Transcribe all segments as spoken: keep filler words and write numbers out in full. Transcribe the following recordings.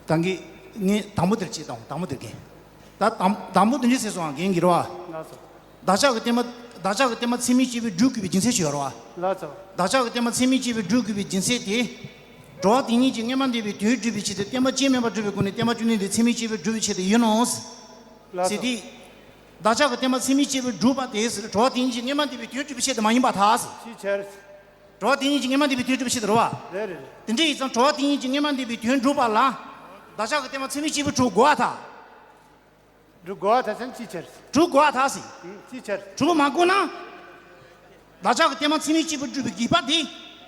ད་གིན་ངས་དང་པོ་དེར་བྱེད་དང་དང་པོ་དེར་གིན། ད་དང་དང་པོ་དེ་འདྲ་ཟེར་སོང་ང་རྒན་གྱིས་རེད་བ། ལགས་སོ། བདག་ཅག་གི་བསྟན་པ་བདག་ཅག་གི་བསྟན་པ་ཚད་མས་དཔྱད་པས་སྒྲུབ་དགོས་པའི་རྒྱུ་མཚན་ཞིག་ཡོད་རེད་བ། ལགས་སོ། བདག་ཅག་གི་བསྟན་པ་ཚད་མས་དཔྱད་པས་སྒྲུབ་དགོས་པའི་རྒྱུ་མཚན་དེ། འགྲོ་བ་དེ་ཉིད་ཀྱི་སྔ་མ་འདས་པའི་དོན་སྒྲུབ་པའི་ཆེད་དུ་བསྟན་པ་སྐྱོན་མེད་པར་སྒྲུབ་པའི་སྒོ་ནས་བསྟན་པ་སྐྱོན་ནུས་དེ་ཚད་མས་དཔྱད་པས་སྒྲུབ་པའི་ཆེད་དུ་ཡིན་ནོ། ལགས་ཟེར་སོ། དེ། བདག་ཅག་གི་བསྟན་པ་ཚད་མས་དཔྱད་པས་སྒྲུབ་པ་དེ་ཟེར་འགྲོ་བ་དེ་ཉིད་ཀྱི་སྔ་མ་འདས་པའི་དོན་སྒྲུབ་པའི་ཆེད་དུ་མ་ཡིན་པར་ཐལ་ཟེར། ཅིའི་ཕྱིར། འགྲོ་བ་དེ་ཉིད་ཀྱི་སྔ་མ་འདས་པའི་དོན་སྒྲུབ་པའི་ཆེད་དུ་རེད་བ། རེད་རེད་རེད། དེ་འདྲ་ཡིན་ཙང་འགྲོ་བ་དེ་ཉིད་ཀྱི་སྔ་མ་འདས་པའི་དོན་སྒྲུབ་པ་ལ། བདག་ཅག་གི་བསྟན་པ་ཚད་མས་དཔྱད་པས་སྒྲུབ་དགོས་པར་ཐལ། སྒྲུབ་དགོས་པར་ཐལ་ཟེར་ན་ཅིའི་ཕྱིར། སྒྲུབ་དགོས་པར་ཐལ་ཟེར། ཨུམ། ཅིའི་ཕྱིར། སྒྲུབ་པ་མ་དགོས་ན། བདག་ཅག་གི་བསྟན་པ་ཚད་མས་དཔྱད་པས་སྒྲུབ་པའི་དགོས་པ་དེ།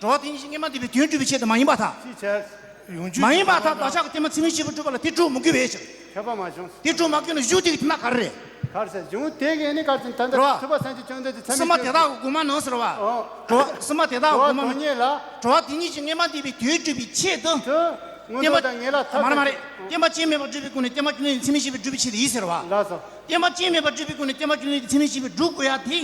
འགྲོ་བ་དེ་ཉིད་ཀྱི་སྔ་མ་འདས་པའི་དོན་སྒྲུབ་པའི་ཆེད་དུ་མ་ཡིན་པར་ཐལ། ཅིའི་ཕྱིར། ཡོང་རྒྱུ་མ་ཡིན་པར་ཐལ། བདག་ཅག་གི་བསྟན་པ་ཚད་མས་དཔྱད་པས་སྒྲུབ་པ་ལ་དེ་སྒྲུབ་མི་དགོས་པའི་ཕྱིར། ཁྱབ་པ་མ་བྱུང་། དེ་སྒྲུབ་མ་དགོས་ན་གཞུང་དེ་གི་དེ་ན་ག་རེ་རེད། ག་རེ་ཟེར་གཞུང་དེ་གི་ནི་ག་རེ་ཟེར་ད་ལྟ་རོ། ཐུབ་པ་སངས་རྒྱས་བཅོམ་ལྡན་འདས་ཚད་མས་སེམས་པ་དེ་དག་གི་དགོངས་པ་ནང་ཟེར་བ། ཨོ། འགྲོ་བ་སེམས་པ་དེ་དག་གི་དགོངས་པ་ནང་། དོན་གཉེར་ལ། འགྲོ་བ་དེ་ཉིད་ཀྱི་སྔ་མ་འདས་པའི་དོན་སྒྲུབ་པའི་ཆེད་དུ། དུ། མངོན་མཐོ་དང་ངེས་ལ་ཐབས། མ་རེད་མ་རེད། བསྟན་པ་སྐྱོན་མེད་པར་སྒྲུབ་པའི་སྒོ་ནས་བསྟན་པ་སྐྱོན་ནུས་ཚད་མས་དཔྱད་པས་སྒྲུབ་པའི་ཆེད་དུ་ཡིན་ཟེར་བ། ལགས་སོ། བསྟན་པ་སྐྱོན་མེད་པར་སྒྲུབ་པའི་སྒོ་ནས་བསྟན་པ་སྐྱོན་ནུས་ཚད་མས་དཔྱད་པས་སྒྲུབ་དགོས་ཡ་དེ།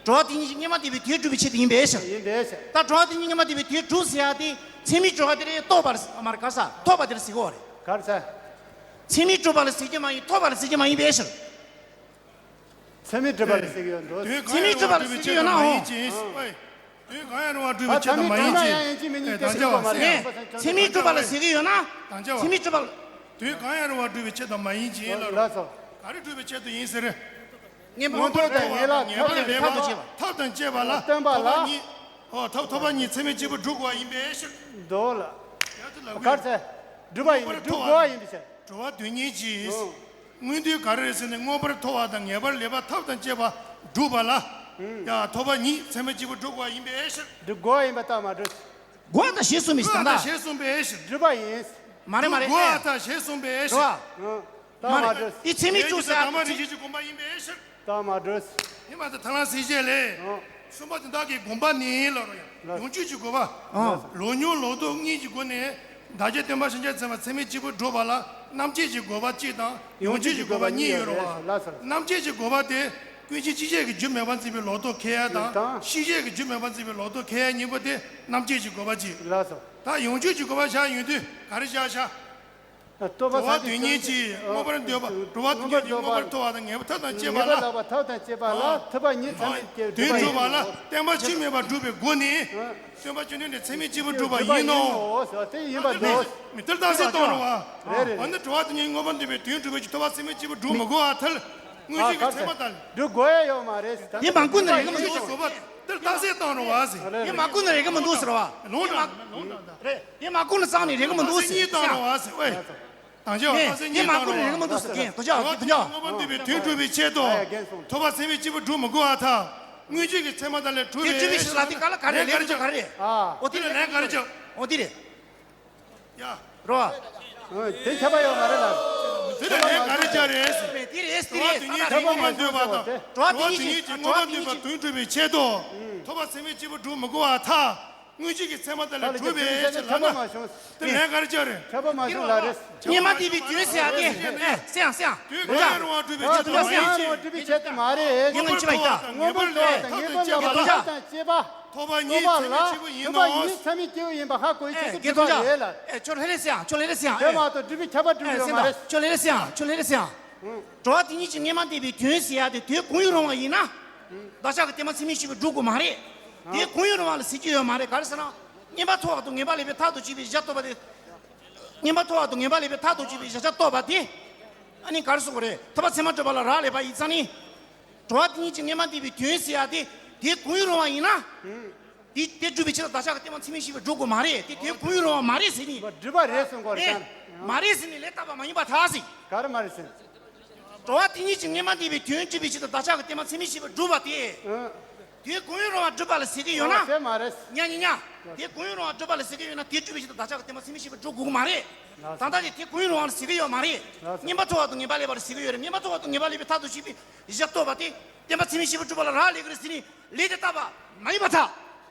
འགྲོ་བ་དེ་ཉིད་ཀྱི་སྔ་མ་འདས་པའི་དོན་སྒྲུབ་པའི་ཆེད་དུ་ཡིན་པའི་ཕྱིར། ཡིན་པའི་ཕྱིར། ད་འགྲོ་བ་དེ་ཉིད་སྔ་མ་འདས་པའི་དོན་སྒྲུབ་ཟེར་ཡ་དེ་ཚད་མས་སྒྲུབ་པ་དེ་རེད། རྟོགས་པ་རེད་མ་རེད། ག་རེ་ཟེར་ཐོབ་པ་དེ་རེད་ཟེར་གོ་རེད། ག་རེ་ཟེར། ཚད་མས་སྒྲུབ་པ་ལ་ཟེར་རྒྱུ་མ་ཡིན། ཐོབ་པ་ལ་ཟེར་རྒྱུ་མ་ཡིན་པའི་ཕྱིར། ཚད་མས་སྒྲུབ་པ་ལ་ཟེར་གྱི་ཡོད་འགྲོ། དོན་གང་ཚད་མས་ཡང་སྒྲུབ་པ་ལ་ཟེར་གྱི་ཡོད་ན་འོང་། ཨེ། དོན་གང་ཡང་རུང་བ་སྒྲུབ་པའི་ཆེད་དུ་མ་ཡིན་ཅིང་། ཨེ། དང་བཅས་པ། ཨེ། ཚད་མས་སྒྲུབ་པ་ལ་ཟེར་གྱི་ཡོད་ན། དང་བཅས་པ། ཚད་མས་སྒྲུབ་པ་ལ། དོན་གང་ཡང་རུང་བ་སྒྲུབ་པའི་ཆེད་དུ་མ་ཡིན་ཅིང་ལ། ལགས་སོ། ག་རེ་སྒྲུབ་པའི་ཆེད་དུ་ཡིན་ཟེར། མངོན་པར་མངོན་མཐོ་དང་ངེས་ལ་ངེས་པར་ཐབས་ལེགས་པ་ཐབས་དང་བཅས་པ་ལ། སྟོན་པ་ལ། ཐོབ་པ་ཉིད། ཨོ། ཐོབ་ཐོབ་པ་ཉིད་ཚད་མས་དཔྱད་པས་སྒྲུབ་དགོས་པ་ཡིན་པའི་ཕྱིར། འདོད་ལ། ཡ་དེ་ལ་ག་རེ་ཟེར། སྒྲུབ་པ་ཡིན། སྒྲུབ་དགོས་པ་ཡིན་པའི་ཕྱིར། འགྲོ་བ་དོན་གཉེར་གྱི། ཨོ། མངོན་འདོད་ག་རེ་རེད་ཟེར་ན་མངོན་པར་མཐོ་བ་དང་ངེས་པར་ལེགས་པ་ཐབས་དང་བཅས་པ་སྒྲུབ་པ་ལ། ཡ་ཐོབ་པ་ཉིད་ཚད་མས་དཔྱད་པས་སྒྲུབ་དགོས་པ་ཡིན་པའི་ཕྱིར། སྒྲུབ་དགོས་པ་ཡིན་པ་ལྟར་མ་སྒྲུབ། དགོས་པ་དང་ཞེས་གསུངས་པའི་ད་ལྟ། ཞེས་གསུངས་པའི་ཕྱིར། སྒྲུབ་པ་ཡིན། མ་རེད་མ་རེད། དགོས་པ་དང་ཞེས་གསུངས་པའི་ཕྱིར། ལྟར་མ་སྒྲུབ། དེ་ཚད་མས་སྒྲུབ་ཟེར་ཡ་དེ། དམ་པ་རིན་ཆེན་གྱི་དགོངས་པ་ཡིན་པའི་ཕྱིར། ལྟར་མ་སྒྲུབ། ཡིན་པ་དང་ཐ་ལ་སྲིད་བྱེད་ལས། གསུམ་པ་དེ་དག་གི་དགོངས་པ་ནི་ལ་རོ་ཡང་། ཡོངས་གཅོད་ཀྱི་དགོས་པ། ལོག་རྙོག་ལོག་རྟོག་གཉིས་ཀྱི་སྒོ་ནས། བདག་ཅག་སྟོན་པ་སངས་རྒྱས་ཚད་མས་དཔྱད་པས་སྒྲུབ་པ་ལ་རྣམ་བཅད་ཀྱི་དགོས་པ་གཅིག་དང་ཡོངས་གཅོད་ཀྱི་དགོས་པ་གཉིས་ཡོད་རེད་བ། རྣམ་བཅད་ཀྱི་དགོས་པ་དེ་ཀུན་མཁྱེན་སྤྱི་བྱེ་བྲག་གི་རྒྱུ་མེད་པར་འཛིན་པའི་ལོག་རྟོག་ཁེལ་ཡ་དང་། ཤེས་བྱེད་ཀྱི་རྒྱུ་མེད་པར་འཛིན་པའི་ལོག་རྟོག་ཁེལ་ཡ་གཉིས་པོ་དེ་རྣམ་བཅད་ཀྱི་དགོས་པ་གཅིག་ད་ཡོངས་གཅོད་ཀྱི་དགོས་པ་བཞག་ཡོང་དུས་ག་རེ་བཞག་བཞག་རྟོགས་པ། འགྲོ་བ་དོན་གཉེར་གྱིས་མངོན་པར་འདོད་པ། འགྲོ་བ་དོན་གཉེར་གྱིས་མངོན་པར་མཐོ་བ་དང་ངེས་པ་ཐབས་དང་བཅས་པ་ལ། ངེས་པ་ལ་ཐབས་དང་བཅས་པ་ལ་ཐུབ་པ་ཉིད་ཚད་མས་དཔྱད་པས། དོན་སྒྲུབ་པ་ལ་བསྟན་པ་སྐྱོན་མེད་པར་སྒྲུབ་པའི་སྒོ་ནས། སྟོན་པ་སྐྱོན་ནུས་ནི་ཚད་མས་དཔྱད་པས་སྒྲུབ་པ་ཡིན་ནོ། དེ་ཡིན་པ་འདོད། མི་ལྟར་རྟགས་གསལ་གཏོང་རུང་བ། རེད་རེད། འོ་ན་འགྲོ་བ་དོན་གཉེར་མངོན་པར་འདོད་པའི་དོན་སྒྲུབ་པའི་ཐུབ་པ་ཚད་མས་དཔྱད་པས་སྒྲུབ་མི་དགོས་པར་ཐལ། དངོས་གཞི་གི་ཚད་མ་དང་། སྒྲུབ་དགོས་ཡ་ཡོད་མ་རེད། དེ་མ་ཀུན་ནས་རེད་གི་མི་འདུག་དངོས་གཞི་གི་དགོས་པ་དེར་རྟགས་གསལ་གཏོང་རུང་བ་ཟེར། དེ་མ་ཀུན་ནས་རེད་གི་མི་འདུག་ཟེར་བ། ལོང་དང་ལོང་དང་། རེད། དེ་མ་ཀུན་ནས་རྩ་ནས་རེད་གི་མི་འདུག་ཟེར། གཏོང་རུང་བ་ཟེར། ཨེ། དང་ཆ་བ་ཨེ། ཁ་སང་དེ་མ་ཀུན་ནས་རེད་གི་མི་འདུག་ཟེར། རྒན་དང་ཆ་བ་ཁ་སང་དང་ཆ་བ། མངོན་པར་འདོད་པའི་དོན་སྒྲུབ་པའི་ཆེད་དུ། ཐུབ་པ་ཚད་མས་དཔྱད་པས་སྒྲུབ་མི་དགོས་པར་ཐལ། དངོས་གཞི་གི་ཚད་མ་དག་ལས་གྲུབ་པའི། དེ་སྒྲུབ་པའི་ཕྱིར་ལ་དེ་ག་ལ་ག་རེ་རེད། ལན་ག་རེ་རྒྱག་ག་རེ་རེད། ཨོ་དེ་ལ་ལན་ག་རེ་རྒྱག་ཨོ་དེ་རེད། ཡ། རོ། ཨ། དེ་ཁྱབ་པ་ཡོད་མ་རེད་ལ། དེ་ལ་ལན་ག་རེ་བྱ་རེད་ཟེར། དེ་རེད་དེ་རེད། དོན་གཉེར་གྱིས་མངོན་པར་འདོད་པ་དང་། འགྲོ་བ་དོན་གཉེར་གྱིས་མངོན་པར་འདོད་པ་དོན་སྒྲུབ་པའི་ཆེད་དུ། ཐུབ་པ་ཚད་མས་དཔྱད་པས་སྒྲུབ་མི་དགོས་པར་ཐལ། དངོས་གཞི་གི་ཚད་མ་དག་ལས་གྲུབ་པའི་ཕྱིར་ལབ་ན། དེ་ལན་ག་རེ་བྱ་རེད། ཁྱབ་པ་མ་བྱུང་ལ་རེད། སྔ་མ་འདས་པའི་དོན་ཟེར་ཡ་དེ། ཨེ། སེང་སེང་། དོན་གང་ཡང་རུང་བ་སྒྲུབ་པའི་ཆེད་དུ་མ་ཡིན་ཅིང་། སྒྲུབ་པའི་ཆེད་དུ་མ་རེད། ཡིན་ནམ་ཅི་མ་ཡིན་ད། ངེས་པར་ཐོབ་པ་དང་ངེས་པར་ལེགས་པ་ཐབས་དང་བཅས་པ། ཐོབ་པ་ཉིད་ཚད་མས་དཔྱད་པས་ཡིན་ནོ། ཐོབ་པ་ཉིད་ཚད་མས་དཔྱད་པས་ཡིན་པ་ཧ་གོ་ཡི་ཆེད་དུ་སྒྲུབ་པ་རེད་ལ། ཨེ། ཁྱོད་ལྷ་རེ་སེང་། ཁྱོད་ལྷ་རེ་སེང་། དེ་མ་གཏོགས་སྒྲུབ་པའི་ཁྱབ་པ་སྒྲུབ་ཡོད་མ་རེད། ཁྱོད་ལྷ་རེ་སེང་། ཁྱོད་ལྷ་རེ་སེང་། འགྲོ་བ་དེ་ཉིད་ཀྱི་སྔ་མ་འདས་པའི་དོན་ཟེར་ཡ་དེ་དོན་གང་ཡང་རུང་བ་ཡིན་ན། བདག་ཅག་གི་བསྟན་པ་ཚད་མས་དཔྱད་པས་སྒྲུབ་དགོས་མ་རེད། དེ་གང་ཡང་རུང་བ་ལ་ཟེར་རྒྱུ་ཡོད་མ་རེད། ག་རེ་ཟེར་ན། བསྙེན་པར་ཐོབ་པ་དང་ངེས་པ་ལེགས་པའི་ཐབས་དང་བཅས་པའི་གཞལ་བཏབ་པ་དེ། བསྙེན་པར་ཐོབ་པ་དང་ངེས་པ་ལེགས་པའི་ཐབས་དང་བཅས་པའི་གཞལ་བྱ་རྟོགས་པ་དེ། ཨ་ནི་ག་རེ་ཟེར་དགོས་རེད། ཐུབ་པ་ཚད་མས་སྒྲུབ་པ་ལ་རག་ལས་པ་ཡིན་ཙང་ནི། འགྲོ་བ་དེ་ཉིད་ཀྱི་སྔ་མ་འདས་པའི་དོན་ཟེར་ཡ་དེ། དེ་གང་ཡང་རུང་བ་ཡིན་ན། དེ་དེ་སྒྲུབ་པའི་ཕྱིར་བདག་ཅག་གི་བསྟན་པ་ཚད་མས་དཔྱད་པས་སྒྲུབ་དགོས་མ་རེད། དེ་དོན་གང་ཡང་རུང་བ་མ་རེད་ཟེར་ནི། སྒྲུབ་པ་རེད་གསུང་དགོས་རེད། ཨེ། མ་རེད་ཟེར་ནི་ལས་བཏབ་པ་མ་ཡིན་པར་ཐལ་ཟེར། ག་རེ་མ་རེད་ཟེར། འགྲོ་བ་དེ་ཉིད་ཀྱི་སྔ་མ་འདས་པའི་དོན་སྒྲུབ་པའི་ཕྱིར་དུ་བདག་ཅག་གི་བསྟན་པ་ཚད་མས་དཔྱད་པས་སྒྲུབ་པ་དེ། ཨང་། དེ་གང་ཡང་རུང་བ་སྒྲུབ་པ་ལ་ཟེར་གྱི་ཡོད་ན། དེ་མ་རེད། ཉ་ཉ་ཉ། དེ་གང་ཡང་རུང་བ་སྒྲུབ་པ་ལ་ཟེར་གྱི་ཡོད་ན་དེ་སྒྲུབ་པའི་ཕྱིར་དུ་བདག་ཅག་གི་བསྟན་པ་ཚད་མས་དཔྱད་པས་སྒྲུབ་དགོས་ཀྱི་མ་རེད། ད་ལྟ་དེ་དེ་གང་ཡང་རུང་བ་ལ་ཟེར་གྱི་ཡོད་མ་རེད། བསྙེན་པར་ཐོབ་པ་དང་ངེས་པ་ལེགས་པ་ལ་ཟེར་གྱི་ཡོད་རེད། བསྙེན་པར་ཐོབ་པ་དང་ངེས་པ་ལེགས་པའི་ཐབས་དང་བཅས་པའི་གཞལ་བྱ་རྟོགས་པ་དེ་བསྟན་པ་ཚད་མས་དཔྱད་པས་སྒྲུབ་པ་ལ་རག་ལས་ཀྱི་རེད་ཟེར་ནི་ལས་དེ་བཏབ་པ་མ་ཡིན་པར་ཐལ།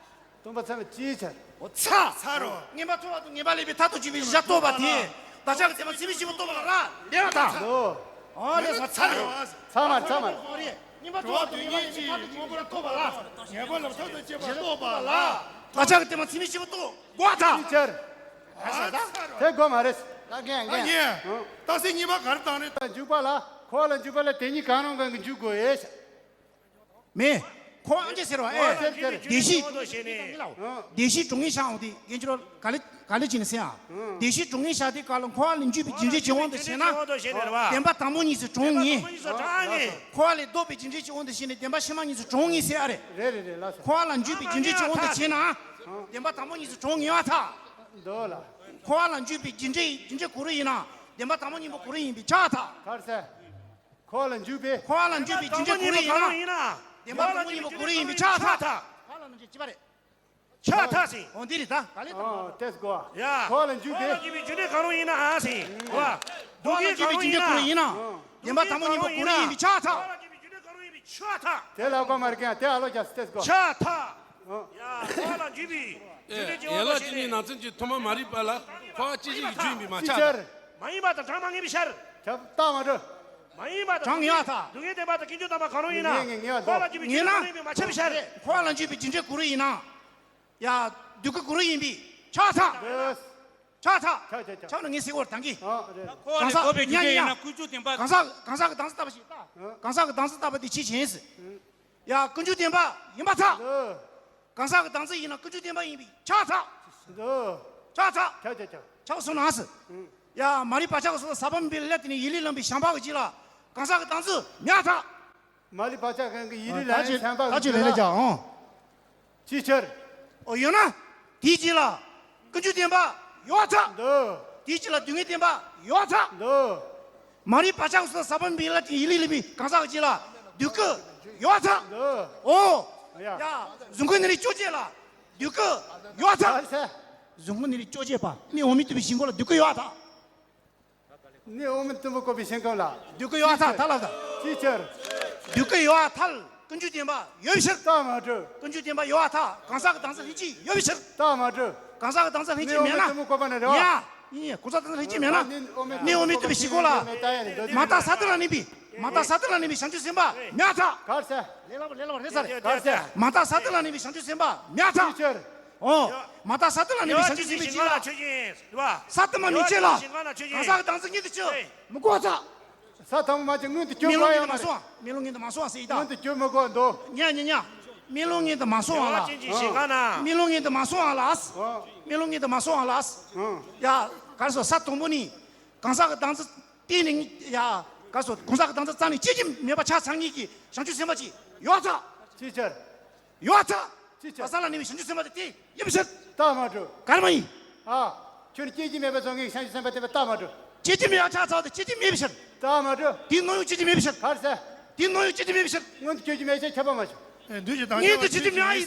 སྟོན་པ་ཚད་མས་ཅིའི་ཕྱིར། འོ་ཚ། ཚ་རོ། བསྙེན་པར་ཐོབ་པ་དང་ངེས་པ་ལེགས་པའི་ཐབས་དང་བཅས་པའི་གཞལ་བྱ་རྟོགས་པ་དེ། བདག་ཅག་གི་བསྟན་པ་ཚད་མས་དཔྱད་པས་རྟོགས་པ་ལ་རག་ལས་པར་ཐལ། ལོ། ཨོ་ལེ་ཚ་ཚ་རོ། ཚ་མ་ཚ་མ། བསྙེན་པར་ཐོབ་པ་དང་ངེས་པ་ལེགས་པའི་ཐབས་དང་བཅས་པའི་གཞལ་བྱ་རྟོགས་པ་ལ། ངེས་པ་ལེགས་པའི་ཐབས་དང་བཅས་པ་རྟོགས་པ་ལ། བདག་ཅག་གི་བསྟན་པ་ཚད་མས་དཔྱད་པས་རྟོགས་དགོས་པར་ཐལ། ཅིའི་ཕྱིར། ཨ་ས་ད། དེ་དགོས་མ་རེད། ད་རྒན་ད་རྒན། རྒན། ད་སེ་གཉིས་པ་ག་རེ་བཏང་རེད། ད་འཇུག་པ་ལ། འཁོར་བ་ལ་འཇུག་པ་ལ་དེ་གཉིས་གང་རུང་གང་གི་འཇུག་དགོས་ཨེ། མེད། འཁོར་བ་ཨང་ཅི་ཟེར་བ་ཨེ། འཁོར་བ་ལ་འཇུག་པའི་རྒྱུ་འབྲས་ཀྱི་དབང་དུ་བྱས་ནས། བདེན་བཞིའི་གྲོགས་ངན་བཞག་འོང་དེ་རྒན་ཁྱོད་ག་ལེ་ག་ལེ་བྱས་ནས་ཟེར་ཨ། བདེན་བཞིའི་གྲོགས་ངན་བཞག་དེ་ག་ལ་འཁོར་བ་ལ་འཇུག་པའི་རྒྱུ་འབྲས་ཀྱི་དབང་དུ་བྱས་ན། བདེན་པ་དང་པོ་གཉིས་སུ་གྲངས་ངེས། འཁོར་བ་ལས་ལྡོག་པའི་རྒྱུ་འབྲས་ཀྱི་དབང་དུ་བྱས་ནས་བདེན་པ་ཕྱི་མ་གཉིས་སུ་གྲངས་ངེས་ཟེར་ཨ་རེད། རེད་རེད་རེད་ལགས་སོ། འཁོར་བ་ལ་འཇུག་པའི་རྒྱུ་འབྲས་ཀྱི་དབང་དུ་བྱས་ན། བདེན་པ་དང་པོ་གཉིས་སུ་གྲངས་ངེས་པ་ཐལ། འདོད་ལ། འཁོར་བ་ལ་འཇུག་པའི་རྒྱུ་འབྲས་རྒྱུ་འབྲས་ག་རེ་ཡིན་ན། བདེན་པ་དང་པོ་གཉིས་པོ་ག་རེ་ཡིན་པས་ཁྱབ་ཐལ། ག་རེ་ཟེར། འཁོར་བ་ལ་འཇུག་པའི། འཁོར་བ་ལ་འཇུག་པའི་རྒྱུ་འབྲས་ག་རེ་ཡིན་ན། བདེན་པ་དང་པོ་གཉིས་པོ་ག་རེ་ཡིན་པས་ཁྱབ་ཐལ། འཁོར་བ་ལ་འཇུག་ཅི་པ་རེད། ཁྱབ་ཐལ་ཟེར། འོ་འདི་རེད་ད། ག་ལེ་ད། ཨ་ཏེས་གོ། ཡ། འཁོར་བ་ལ་འཇུག་པའི། འཁོར་བ་ལ་འཇུག་པའི་རྒྱུ་འབྲས་ག་རེ་ཡིན་ན་ཨ་ཟེར། བ། འཁོར་བ་ལ་འཇུག་པའི་རྒྱུ་འབྲས་ག་རེ་ཡིན་ན། བདེན་པ་དང་པོ་གཉིས་པོ་ག་རེ་ཡིན་པས་ཁྱབ་ཐལ། འཁོར་བ་ལ་འཇུག་པའི་རྒྱུ་འབྲས་ག་རེ་ཡིན་པས་ཁྱབ་ཐལ། དེ་ལ་གོ་མ་རེད་ཀྱང་དེ་ཨ་ལོ་རྒྱག་ཏེས་གོ། ཁྱབ་ཐལ། ཡ། འཁོར་བ་ལ་འཇུག་པའི་རྒྱུ་འབྲས་ཀྱི་དབང་དུ་བྱས་ནས། ཡན་ལག་བཅུ་གཉིས་ནང་ཚན་གྱི་ཐོག་མ་མ་རིག་པ་ལ་འཁོར་བ་སྐྱེད་བྱེད་ཀྱི་རྒྱུ་ཡིན་པས་མ་ཁྱབ་ཐལ། མ་ཡིན་པ་དང་གྲངས་མ་ངེས་པའི་ཕྱིར། ཁྱབ་རྟགས་མ་གྲུབ། མ་ཡིན་པ་དང་གྲངས་ངེས་པ་ཐལ། སྡུག་བསྔལ་བདེན་པ་དང་ཀུན་འབྱུང་བདེན་པ་གང་རུང་ཡིན་ན། ངེས་ངེས་ངེས་པ་འཁོར་བ་ལ་འཇུག་པའི་རྒྱུ་འབྲས་ག་རེ་ཡིན་ན། འཁོར་བ་ལ་འཇུག་པའི་རྒྱུ་འབྲས་ག་རེ་ཡིན་ན། ཡ། སྡུག་ཀུན་ག་རེ་ཡིན་པས་ཁྱབ་ཐལ། ཁྱབ་ཐལ། ཁྱབ་ཁྱབ་ཁྱབ། ཁྱབ་ན་ངས་ཟེར་བར་དང་གི། ཨ་རེད། འཁོར་བ་ལས་ལྡོག་པའི་རྒྱུ་འབྲས་ཡིན་ན་ཀུན་འབྱུང་བདེན་པ། གང་ཟག་གང་ཟག་གི་བདག་འཛིན་ལྟ་བུ་ཞིག་ལྟ། གང་ཟག་གི་བདག་འཛིན་ལྟ་བུ་དེ་ཕྱིར་ཞེན་ཟེར། ཡ། ཀུན་འབྱུང་བདེན་པ་ཡིན་པ་ཐལ། འདུག་གང་ཟག་གི་བདག་འཛིན་ཡིན་ན་ཀུན་འབྱུང་བདེན་པ་ཡིན་པས་ཁྱབ་ཐལ། འདུག་ཁྱབ་ཐལ། ཁྱབ་ཁྱབ་ཁྱབ། ཁྱབ་སོང་ན་ཟེར། ཡ། མ་རིག་བག་ཆགས་ཀྱི་ཟག་པ་མེད་པའི་ལས་དེ་ནི་ཡིད་ལས་ལངས་པའི་བྱམས་པ་གི་རྗེས་ལ་གང་ཟག་གི་བདག་འཛིན་མེད་ཐལ། མ་རིག་བག་ཆགས་གང་གི་ཡིད་ལས་ལངས་པའི་བྱམས་པ་གི་རྗེས་ལ། ད་ཅི་ལས་ལས་ཀྱང་། ཅིའི་ཕྱིར། འོ་ཡོད་ན། དེའི་རྗེས་ལ། ཀུན་འབྱུང་བདེན་པ་ཡོད་ཐལ། འདུག་དེའི་རྗེས་ལ་སྡུག་བསྔལ་བདེན་པ་ཡོད་ཐལ། འདུག་མ་རིག་བག་ཆགས་ཀྱི་ཟག་པ་མེད་པའི་ལས་དེ་ཡིད་ལས་ལངས་པའི་གང་ཟག་གི་རྗེས་ལ་སྡུག་ཀུན་ཡོད་ཐལ། འདུག་འོ། ཡ། ཡ། གཟུགས་སྐུ་ནི་རིགས་བཅོ་བརྒྱད་ལ་སྡུག་ཀུན་ཡོད་ཐལ། ཨ་ཟེ། གཟུགས་སྐུ་ནི་རིགས་བཅོ་བརྒྱད་པ་ནི་འོག་མིན་ཏུ་བའི་ཞིང་ཁམས་ལ་སྡུག་ཀུན་ཡོད་ཐལ། ནི་འོག་མིན་སྟོང་པ་བཀོད་པའི་ཞིང་ཁམས་ལ། སྡུག་ཀུན་ཡོད་ཐལ་ཐལ་ལ་ད། ཅིའི་ཕྱིར། སྡུག་ཀུན་ཡོད་ཐལ། ཀུན་འབྱུང་བདེན་པ་ཡོད་ཕྱིར། རྟགས་མ་གྲུབ། ཀུན་འབྱུང་བདེན་པ་ཡོད་ཐལ། གང་ཟག་གི་བདག་འཛིན་ལྷན་ཅིག་ཡོད་པའི་ཕྱིར། རྟགས་མ་གྲུབ། གང་ཟག་གི་བདག་འཛིན་ལྷན་ཅིག་མེད་ན། ནི་འོག་མིན་སྟོང་པ་བཀོད་པ་ནི་རེད་བ། ཡ། ཡིན་ཡིན། གང་ཟག་གི་བདག་འཛིན་ལྷན་ཅིག་མེད་ན། ནི་འོག་མིན་སྟོང་པ་བཀོད་པ་ནི་རེད་བ། མ་བརྟགས་གསལ་བཏབ་ལ་གནས་པའི། མ་བརྟགས་གསལ་བཏབ་ལ་གནས་པའི་བྱང་ཆུབ་སེམས་དཔའ་མེད་ཐལ། ག་རེ་ཟེར། ལས་སླ་པོ་ལས་སླ་པོ་རེད་ཟེར། ག་རེ་ཟེར། མ་བརྟགས་གསལ་བཏབ་ལ་གནས་པའི་བྱང་ཆུབ་སེམས་དཔའ་མེད་ཐལ། ཅིའི་ཕྱིར། ཨོ། མ་བརྟགས་གསལ་བཏབ་ལ་གནས་པའི་བྱང་ཆུབ་སེམས་དཔའི་རྗེས་ལ། གསལ་བཏབ་མ་ནུས་ཆེ་ལ། གང་ཟག་གི་བདག་འཛིན་མངོན་དུ་གྱུར། མི་དགོས་ས། ས་དང་པོ་མ་བྱས་མངོན་དུ་གྱུར་དགོས་ཡོད་མ་རེད། མེ་ལོང་མངོན་དུ་མ་སོང་བ། མེ་ལོང་མངོན་དུ་མ་སོང་བ་ཟེར་ཡི་ད། མངོན་དུ་གྱུར་མི་དགོས་འདུག་ཉ་ཉ་ཉ། མེ་ལོང་མངོན་དུ་མ་སོང་བ་ལ། ཨོ། མེ་ལོང་མངོན་དུ་མ་སོང་བ་ལ། ཨོ། མེ་ལོང་མངོན་དུ་མ་སོང་བ་ལ། ཨོ། ཡ། ག་རེ་ཟེར། ས་དང་པོ་ནི། གང་ཟག་གི་བདག་འཛིན་གཏན་ནས། ཡ། ག་རེ་ཟེར། གང་ཟག་གི་བདག་འཛིན་རྩ་ནས་སྐྱེ་རྒྱུ་མེད་པ་ཆ་ཚང་ངེས་ཀྱི་བྱང་ཆུབ་སེམས་དཔའ་ཅིག་ཡོད་ཐལ། ཅིའི་ཕྱིར། ཡོད་ཐལ། ཅིའི་ཕྱིར། མ་བརྟགས་གསལ་བཏབ་ལ་གནས་པའི་བྱང་ཆུབ་སེམས་དཔའ་དེ་དེ་ཡིན་པའི་ཕྱིར། རྟགས་མ་གྲུབ། ག་རེ་མ་ཡིན། ཨ། ཁྱོད་ནི་སྐྱེ་རྒྱུ་མེད་པ་ཚོ་ངེས་བྱང་ཆུབ་སེམས་དཔའ་དེ་བས་རྟགས་མ་གྲུབ། སྐྱེ་རྒྱུ་མེད་པ་ཆ་ཚང་དེ་སྐྱེ་རྒྱུ་མེད་པའི་ཕྱིར། རྟགས་མ་གྲུབ། དེའི་སྣང་ཡུལ་སྐྱེ་རྒྱུ་མེད་པའི་ཕྱིར། ག་རེ་ཟེར། དེའི་སྣང་ཡུལ་སྐྱེ་རྒྱུ་མེད་པའི་ཕྱིར། མངོན་དུ་གྱུར་རྒྱུ་མེད་ཅེས་ཁྱབ་པ་མ་བྱུང་། མངོན་དུ་གྱུར་རྒྱུ་མེད་ཡིན།